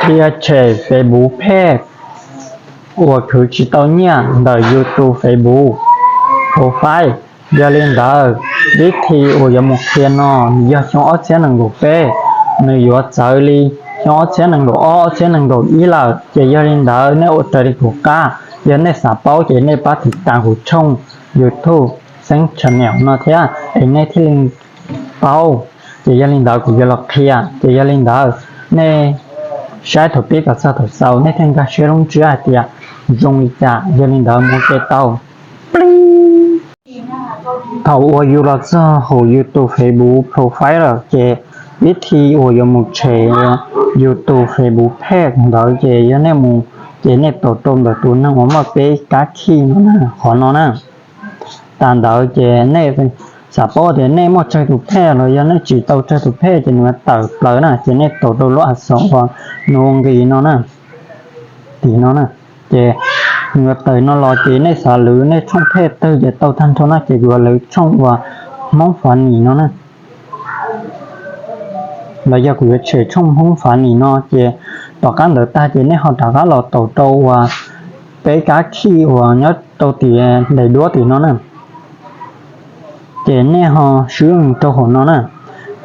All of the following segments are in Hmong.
Qhia tshem Facebook phej uas khwv tsis tau nyiaj ntawm yus tus Facebook profile. Yog li ntawd, vib thi uas yuav mus qhia no yog xyoo ob txhiab nees nkaum peb, nws yuav txawv li xyoo ob txhiab nees nkaum ob, ob txhiab nees nkaum ib lawm. Ces yog li ntawd nej ua raws li kuv qab, yog nej xav paub ces nej pab tiv tas kuv tshooj YouTube Xeeb Channel no thiab es nej thiaj li paub. Ces yog li ntawd kuv yuav los qhia. Ces yog li ntawd nej saib thaum pib kom txog thaum xaus nej thiaj nkag siab lub ntsiab hais tias zoo li cas. Yog li ntawd mus ua ke tau. Thaum uas yus los txog hauv yus tus Facebook profile lawm ces vib thi uas yuav mus tshem yus tus Facebook phej ntawd ces yog nej mus ces nej taus rau ntawm tus neeg uas muaj peb kab khij no na, qhov no na. Tas ntawd ces nej xav paub tias nej muaj tsawg tus phej los yog nej tsis tau tsawg tus phej ces nws yuav tawm plaws na, ces nej taus rau lub a xoos uas nws ua nqis no na, tim no na. Ces nws yuav tawm no los ces nej xav lwv nej tshooj phej twg ces tau tag nrho na, ces kuv yuav lwv tshooj uas Hmoob Funny no na. Los yog kuv yuav tshem tshooj Hmoob Funny no ces tom qab ntawd tag ces nej ho rov qab los taus rau uas peb kab khij uas nyob rau tim daim duab tim no na. Ces nej ho swb rau hauv no na,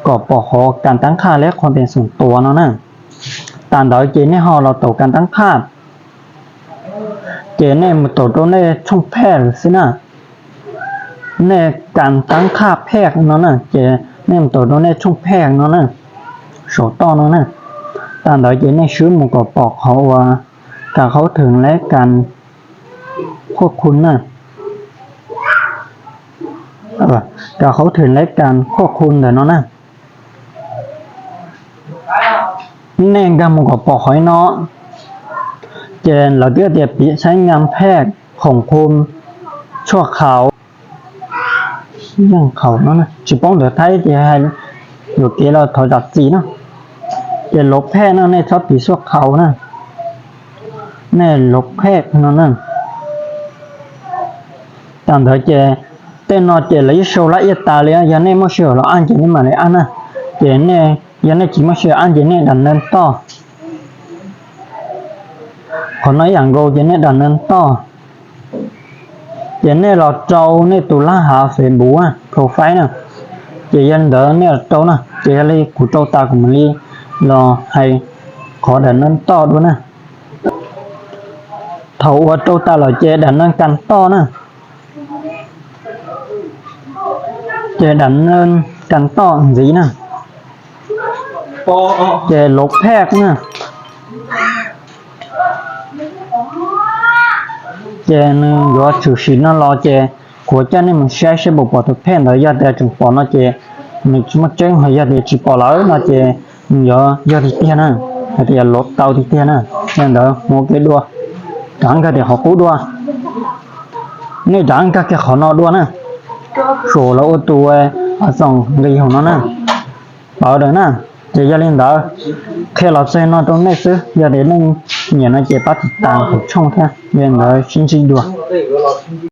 kom pom qhov kas tab qhaj leb qhov tias xoom tuav no na. Tas ntawd ces nej ho los taus kas tab qhaj, ces nej mus taus rau nej tshooj phej lawm xwb na. Nej kas tab qhaj phej no na, ces nej mus taus rau nej tshooj phej no na, saum toj no na. Tas ntawd ces nej swb mus kom pom qhov uas kas qhov thwm leb kas qhuaj khu na, kas qhov thwm leb kas qhuaj khu ntawm no na. Nej nkag mus kom pom qhov no, ces lawv twb tias piv xaiv nyan phej khoom khu tshuaj khaus, yeej khaus no, tsis paub ntawv Thaib ces hais yuam kev los thov zam txim na. Ces lov phej no nej txhob piv tshuaj khaus na, nej lov phej no na. Tas ntawd ces tej no ces lawv yeej sau lab iaj tas li, yog nej muaj sij hawm los ab ces nej mam li ab na. Ces nej, yog nej tsis muaj sij hawm ab ces nej dam neeg toj. Qhov no ib yam nkaus ces nej dam neeg toj. Ces nej los rau nej tus lab hav Facebook profile na. Ces yog li ntawd nej los rau na, ces yog li kuv rau tas kuv mam li los hais qhov dam neeg toj dua na. Thaum uas rau tas lawm ces dam neeg kas toj na. Ces dam neeg kas toj ntxiv na. Ces lov phej na. Ces nws yuav tshwm sim no los ces kuv coj nej mus saib saib puas pom tus phej ntawd, yog tias tseem pom no ces nws tsis muaj tseeb, ho yog tias tsis pom lawm no ces nws yuav yog tiag tiag na, hais tias lov tau tiag tiag na. Yog li ntawd mus ua ke dua, rov nkag tim qhov qub dua. Nej rov nkag kiag qhov no dua na, saum lawv ua tus a xoom nqis hauv no na, pawv lawm na. Ces yog li ntawd qhia los txog no rau nej xwb, yog tias nej nyiam no ces pab tiv tas kuv tshooj thiab. Yog li ntawd sib ntsib dua.